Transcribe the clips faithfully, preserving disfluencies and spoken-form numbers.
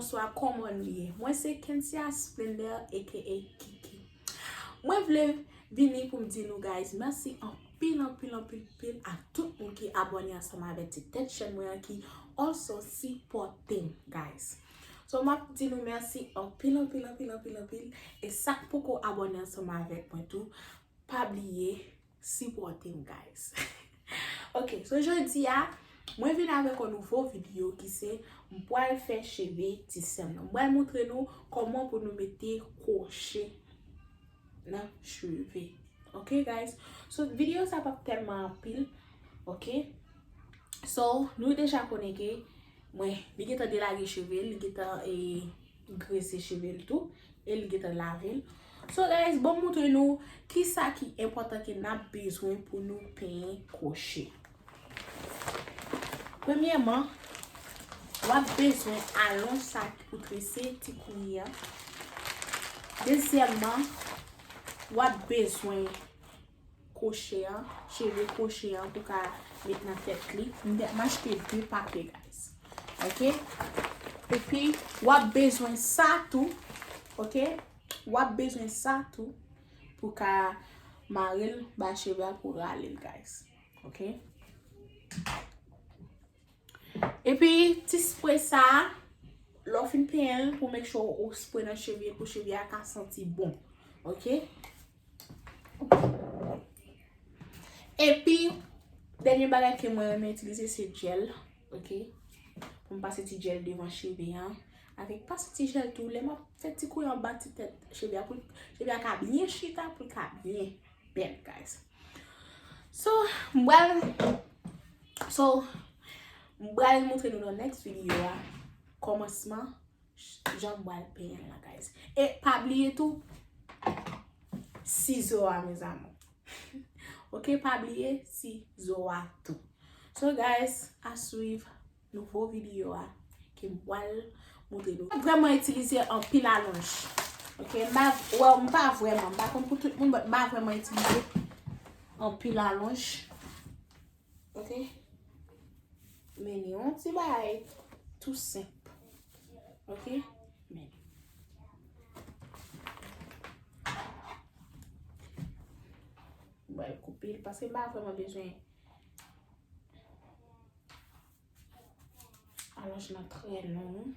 Bonswa, kòman nou ye? Mwen se Kensia Splendor, A K A Kiki. Mwen vle vini pou m di nou, guys, mèsi anpil, anpil, anpil, anpil a tout moun ki abòne ansanm avèk ti tèt chèn mwen an, ki also sipòte m, guys. So, m ap di nou mèsi anpil, anpil, anpil, anpil, anpil. E sa k poko abòne ansanm avèk mwen tou, pa bliye sipòte m, guys. Ok, so jodi a, mwen vin avèk yon nouvo videyo ki se m pral fè cheve ti sè m nan. M pral montre nou kòman pou nou mete kwoche nan cheve. Ok, guys? So, videyo sa p ap tèlman anpil. Ok? So, nou deja konnen ke mwen, li gentan delage cheve l, li gentan, e, grese cheve l tou, e li gentan lave l. So, guys, ban m montre nou kisa ki enpòtan ke n ap bezwen pou nou penyen kwoche. Premyèman, w ap bezwen alonj sa ki pou trese ti kouyi an. Dezyèmman, w ap bezwen kwoche an, cheve kwoche an pou ka met nan tèt li. M te, m achte de pake, guys. Ok? Epi, w ap bezwen sa tou. Ok? W ap bezwen sa tou pou ka mare l ba cheve a pou rale l, guys. Ok? Epi, ti spre sa a, lè w fin penyen l, pou make sure ou spre nan cheve pou cheve a ka santi bon. Ok? Epi, dènye bagay ke mwen renmen itilize, se jèl. Ok? Pou m pase ti jèl devan cheve a. Avèk pase ti jèl tou, lè m ap fè ti kouyi anba ti tèt cheve a, pou cheve a ka byen chita, pou l ka byen bèl, guys. So, m pral, so, m pral montre nou nan next video a, kòmansman, jan m pral penyen l la, guys. E pa bliye tou, sizo a, mes amours. Ok, pa bliye sizo a tou. So, guys, a swiv nouvo videyo a ke m pral montre nou. M pa vrèman itilize anpil alonj. Ok, m pa, well, m pa vrèman, m pa konn pou tout moun, but m pa vrèman itilize anpil alonj. Ok? Men li yon ti bagay tou senp. Ok? Men. M pral koupe l paske m pa vrèman bezwen alonj lan trè long.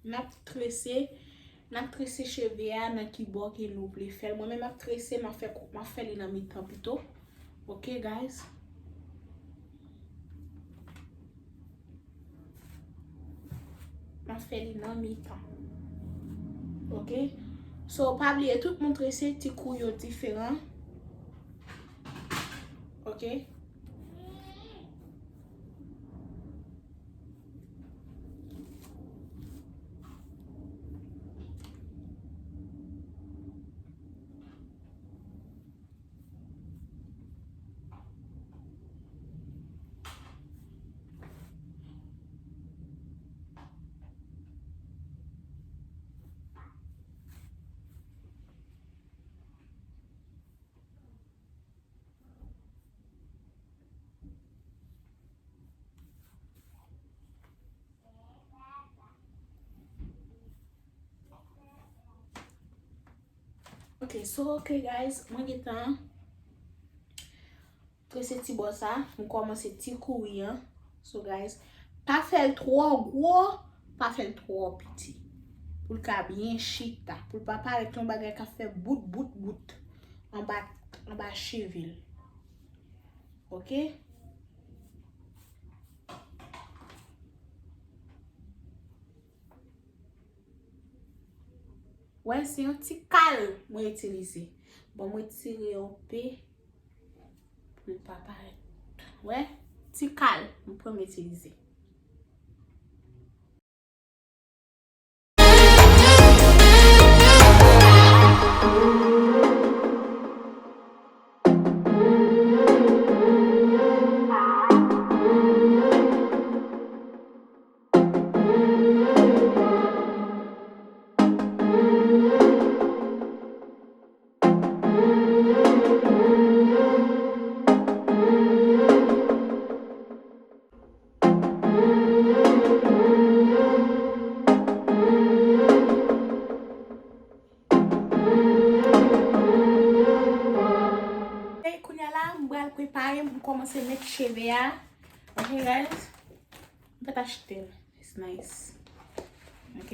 N ap trese, n ap trese cheve a nan ki bò ke nou vle fè l. Mwen menm m ap trese, m ap fè, m ap fè li nan mitan pito. Ok, guys? M ap fè li nan mitan. Ok? So, pa bliye, tout moun trese ti kou yo diferan. Ok? Ok, so, ok, guys, mwen gentan trese ti bò sa, m kòmanse ti kouri an. So, guys, pa fè l twò gwo, pa fè l twò piti. Pou l ka byen chita, pou l pa parèt yon bagay k ap fè bout, bout, bout anba, anba cheve l. Ok? Wè, se yon ti kal mwen itilize. Bon, mwen tire yon pe pou l pa parèt. Wè, ti kal mwen pran, mwen itilize. Cheve a. Ok, guys. M pa t achte l. It's nice. Ok.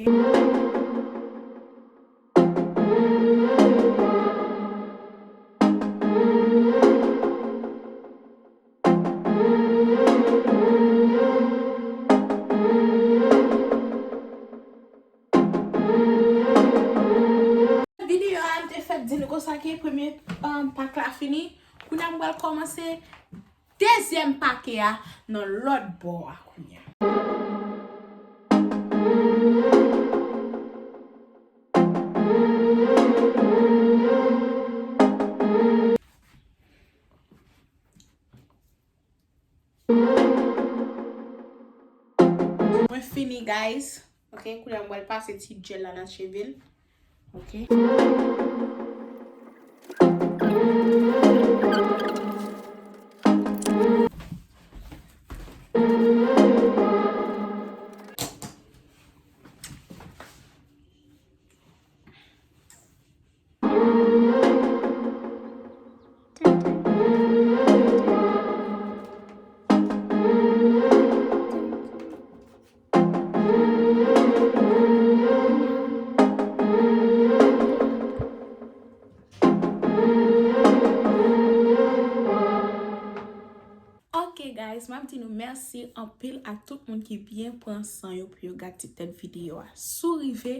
Videyo a m te fèt di nou konsa ke premye, um, pak la fini. Kounye a m pral kòmanse dezyèm pake a nan lòt bò a kounye a. Mwen fini, guys. Ok, kounye a m pral pase ti gel la nan cheve l. Ok. Ok, guys, m ap di nou mèsi anpil a tout moun ki byen pran san yo pou yo gad ti tèt videyo a. Si w rive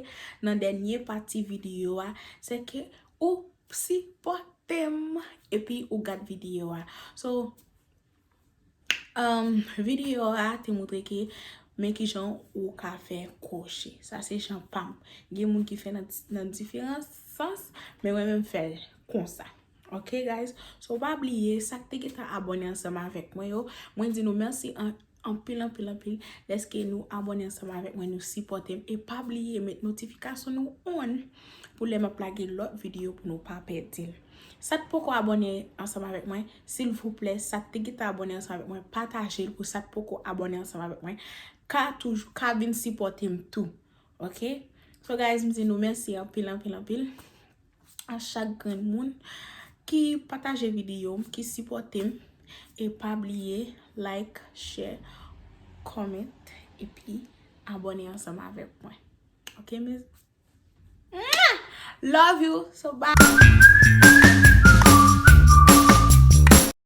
nan dènye pati videyo a, se ke ou sipòte m epi ou gad videyo a. So, um, videyo a te montre ke men kijan ou ka fè kwoche. Sa se jan pa m. Gen moun ki fè nan, nan diferan sans, men mwen menm fè l konsa. Ok, guys? So, pa bliye, sa k te gentan abòne ansanm avèk mwen yo, mwen di nou mèsi an, anpil, anpil, anpil, dèske nou abòne ansanm avèk mwen, nou sipòte m. E pa bliye met notifikasyon nou on pou lè m ap lage lòt videyo pou nou pa pèdi l. Sa t poko abòne ansanm avèk mwen, silvouplè, sa t te gentan abòne ansanm avèk mwen, pataje l pou sa t poko abòne ansanm avèk mwen, ka toujou, ka vin sipòte m tou. Ok? So, guys, m di nou mèsi anpil, anpil, anpil a chak grenn moun ki pataje videyo m, ki sipòte m. E pa bliye like, share, comment, epi abòne ansanm avèk mwen. Ok, mes? Mwah! Love you. So, bye.